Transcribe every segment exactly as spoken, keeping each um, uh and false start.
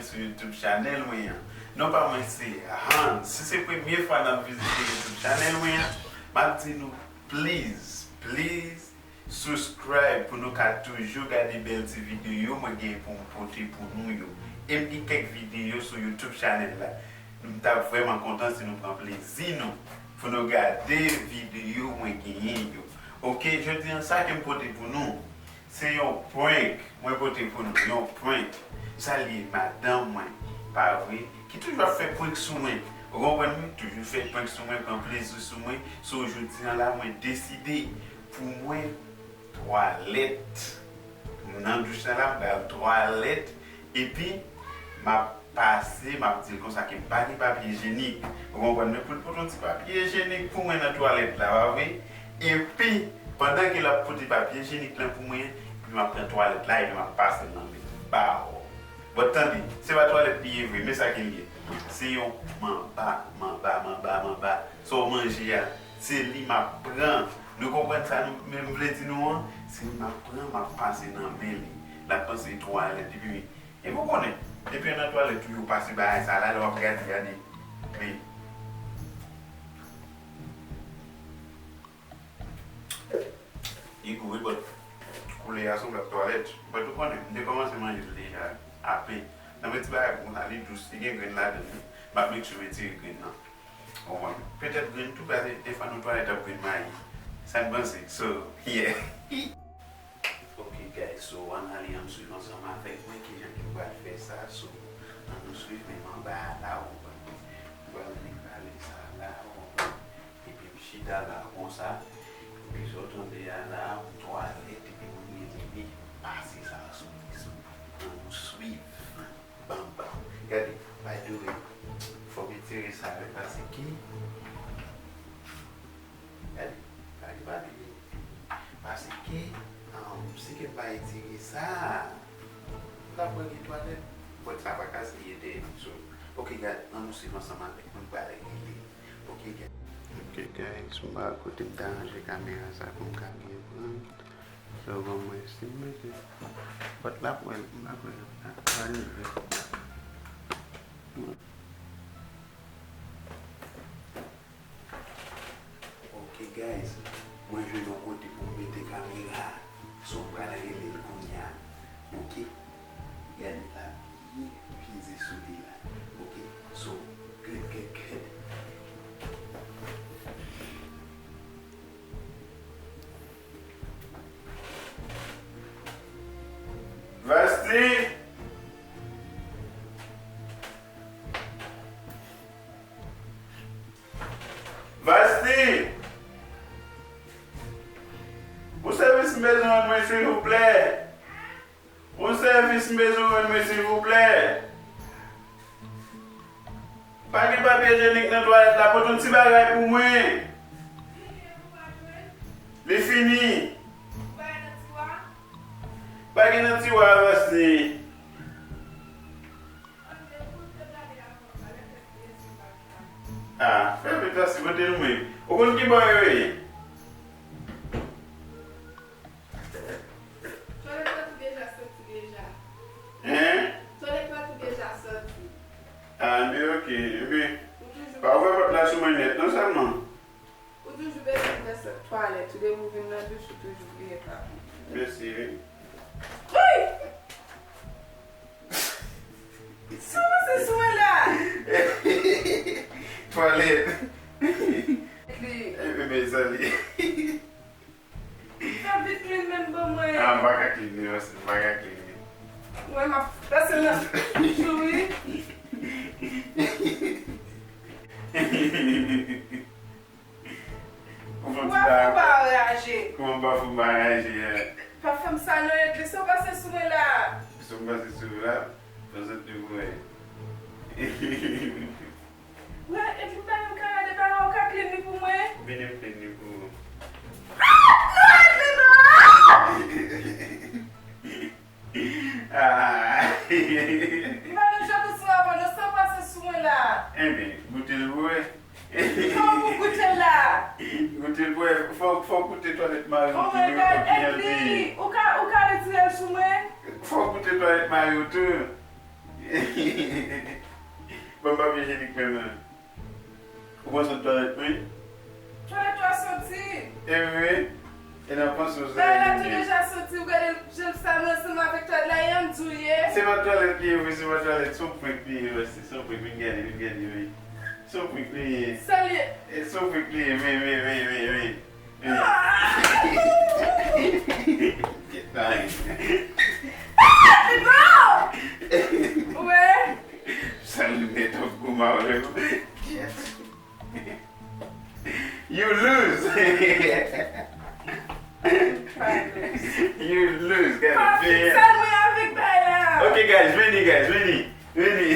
sou YouTube channel mwen an. Non pa mwen se Hans. Si se premye fwa n ap vizite YouTube channel mwen an, m ap di nou please, please subscribe pou nou ka toujou gade bèl ti videyo mwen gen pou m pote pou nou yo. E m gen kèk videyo sou YouTube channel la. M t ap vrèman kontan si nou pran plezi nou pou nou gade videyo mwen genyen yo. Oke, jodi an sa ke m pote pou nou, se yon prank mwen pote pou nou, yon prank. Sa li ye, madanm mwen, pa vre, ki toujou ap fè prank sou mwen. Ou konprann mwen? Toujou fè prank sou mwen, pran plezi sou mwen. So, jodi an la, mwen deside pou mwen twalèt. M nan douch la, la, m pral twalèt. Epi, m ap pase, m ap di l konsa ke m pa gen papye ijenik. Ou konprann? Men pou l pote yon ti papye ijenik pou mwen nan twalèt la, pa vre? Epi, pandan ke l ap pote papye ijenik lan pou mwen, epi m ap pran twalèt la, epi m ap pase l nan men l. Baw. But tande, se pa twalèt li ye vre, men sa ke l ye. Se yon manba, manba, manba, manba. Sa w manje a, se li m ap pran. Nou konprann sa nou, men m vle di nou an, se li m ap pran, m ap pase nan men li. L ap panse twalèt, epi men, epi w konnen, depi w nan twalèt ou yo pase bagay sa la, lè w ap gade, gade. Men, li gou wi, but koulè a sanble ak twalèt. But ou konnen, m te kòmanse manje l deja, ape. Nan men ti bagay konsa, li dous, li gen grenn ladan l wi. M ap make sure retire grenn nan. Ou konprann? Petèt grenn tou, paske defwa nou twalèt ap grenn mayi. Sa n panse? So, yeah. Ok, guys, so, ann ale, ann swiv ansanm avèk mwen kijan ke m pral fè sa. So, ann nou swiv, men m anba a la, ou konprann? M pral annik rale sa la, ou konprann? Epi m chita la konsa. Epi sa w tande a la, m twalèt, epi mwen rele li, pase sa sou li, so, ann nou swiv. Bam, bam. Gade, by the way, fò m etire sa wi, paske, gade, gade, gade, paske, um, si ke m pa etire sa, m ta pran gen twalèt, but sa pa ka se ede, so, ok, gade, ann nou swiv ansanm avèk mwen, m pral rele. Ok, guys. Ok, guys, m pa kote m ta ranje kamera sa pou m ka byen pran. So, ban mwen, si m mete pòt la pou el, m pa kwè l ap rive. Ok, guys, mwen jwenn yon kote pou m mete kamera a. So, m pral rele l kounye a. Ok? Gade la, byen fize sou li la. Ok? So, good, good, good. Vasti! Vasti! Yon sèvis m bezwen rann mwen, silvouplè. Yon sèvis m bezwen rann mwen, silvouplè. Pa gen papye ijenik nan twalèt la, pote yon ti bagay pou mwen. Li fini. Pa gen nan tiwa, Vasti. Ah, fè vit la, si kote nou ye. Ou konn ki bò yo ye? Twalèt la tou deja soti deja. Hein? Twalèt la tou deja soti. Ah, enben, ok, enben. Ou toujou pa ouvè pòt la sou mwen nèt, non, sèlman. Ou toujou bezwen fè sèt twalèt, ou depi ou vin nan douch, ou toujou bliye pa. Mèsi, wi. Woy! Sa w pase sou mwen la? Twalèt. Li. Epi, men, sa li. Fè vit clean men ban mwen. Ah, m pa ka clean li, mèsi, m pa ka clean li. Mwen, m ap pase nan douch ou, wi. Ou fè ti bagay. Kòman m pa fè m pa raje a? Pa fè m sa non, Edli, sa w pase sou mwen la? Sa m pase sou ou la? Fè sot de pou wè. Wè, Edli, pa menm ka gade bagay, ou ka clean li pou mwen? Vini m clean li pou ou. Ah! Non, Edli, non! Ah! M pa nan jan konsa avan non, sa w pase sou mwen la? Enben, goute l pou wè. Kòman pou goute l la? Goute l pou wè, fò, fò goute twalèt mari w tou, wi, pou ki jan l te ye. Ou ka, ou ka retire l sou mwen? Fò goute twalèt mari w tou. Ban m papye ijenik menm nan. Ou pran swen twalèt mwen? Twalèt ou a santi. E wi. E nan panse ou sa. Bagay la tou deja santi, ou gade jan l sal ansanm avèk twalèt la, e ann di w ye. Se pa twalèt li ye vre, se pa twalèt, se yon prank li ye, mèsi, se yon prank, vin gade, vin gade, wi. Se yon prank li ye. Sa l ye? E se yon prank li ye, men, men, men, men, men. Men. Ah! Get down. Ah, non! Wè. Sa l met yon gwo mawle. You lose. You lose. Gade byen. Sa mwen avèk bay la. Ok, guys, vini, guys, vini. Vini.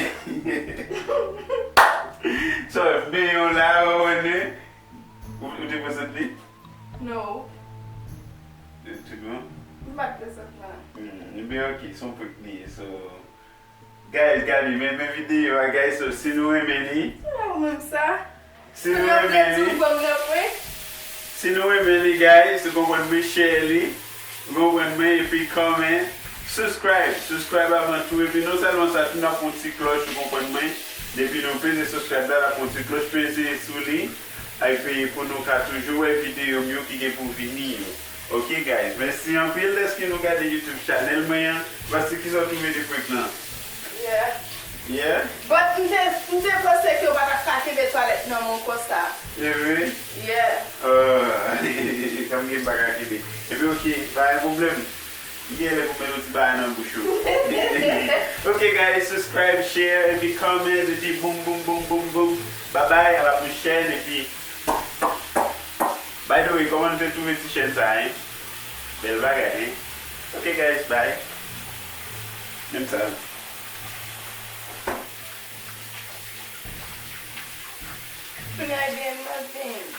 So, benyen w la, ou konprann li? Ou, ou te pran sant li? No. Tout bon? M pa t pran sant la. Hmm, ebyen, ok, se yon prank li ye, so, guys, gade, men, men videyo a, guys, so, si nou renmen li, se la ou menm sa. Si nou renmen li, si nou renmen li, guys, ou konprann mwen, share li, ou konprann mwen, epi comment, subscribe, subscribe avan tou, epi non sèlman sa, tou n ap fè yon ti klòch, ou konprann mwen, depi nou peze subscribe la, n ap fè yon ti klòch, peze sou li, epi pou nou ka toujou wè videyo m yo ki gen pou vini yo. Ok, guys, mèsi anpil dèske nou gade YouTube channel mwen an. Basti, kisa w twouve de prank lan? Yeah. Yeah? But m te, m te panse ke w pa t ap ka kenbe twalèt nan men w konsa. E vre? Yeah. Oh, sa m gen m pa ka kenbe. Epi ok, pa gen pwoblèm. M gen lè pou m met yon ti bagay nan bouch ou. Ok, guys, subscribe, share, epi comment, epi boum, boum, boum, boum, boum. Bye bye, a la prochaine, epi By the way, kòman nou te twouve ti chèn sa, hein? Bèl bagay, hein? Ok, guys, bye. Menm sa. Kounye a gen mwen vin.